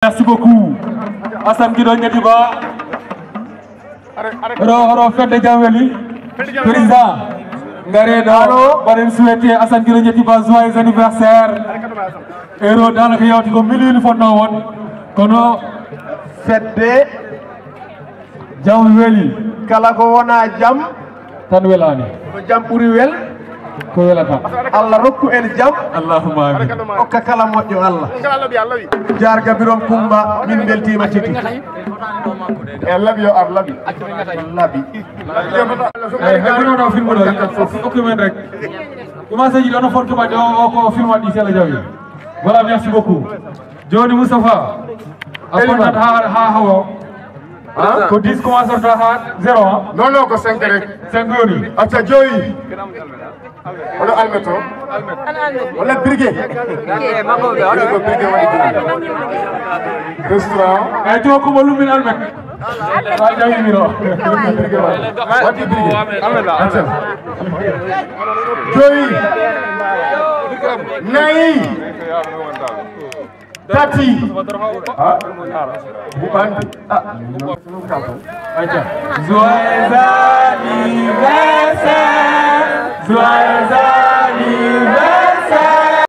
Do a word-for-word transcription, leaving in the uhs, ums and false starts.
Merci beaucoup. Assane Guido Ñeti Ba. Ro, ro fedde jam weli. Président. Ngare ɗo. Allô? Mbaɗen souhaité Assane Guido Ñeti Ba joyeux anniversaire. Euro daanaka yawti ko minuit ni fotno won. Kono fedde jam weli. Kala ko wona jam. Tan welani. Ko jam ɓuri wel. Ko welata. Allah rokku en jam. Allahumma amin. Okka kala moƴƴo Allah. Jarga Birom Kumba, min beltima tigi. E labi yo ar labi. Labi. Eyyi, hay ko noon o filmuɗo. Okku men rek. Commencé ji ɗo no fortement ɗo o ko film waɗi sela jawi. Voilà, merci beaucoup. Joni Moustapha. A Elima. Kontat ha ha hawa. Hein? Ko dix commencé to ha zéro, hein? Non, non, ko cinq rek. Cinq yoni. Acca joyi. Oɗo almet o. Wala birgue. Birgue ko birgue waɗi birgue. Restaurant. Ay to ko mo lumin almet. Wa jawi miro. Birgue waɗi. Waɗi birgue. Acca. Joyi. Nayi. Tati. Ha? Buɓande. Ah. Aca. Joyeux anniversaire. Joyeux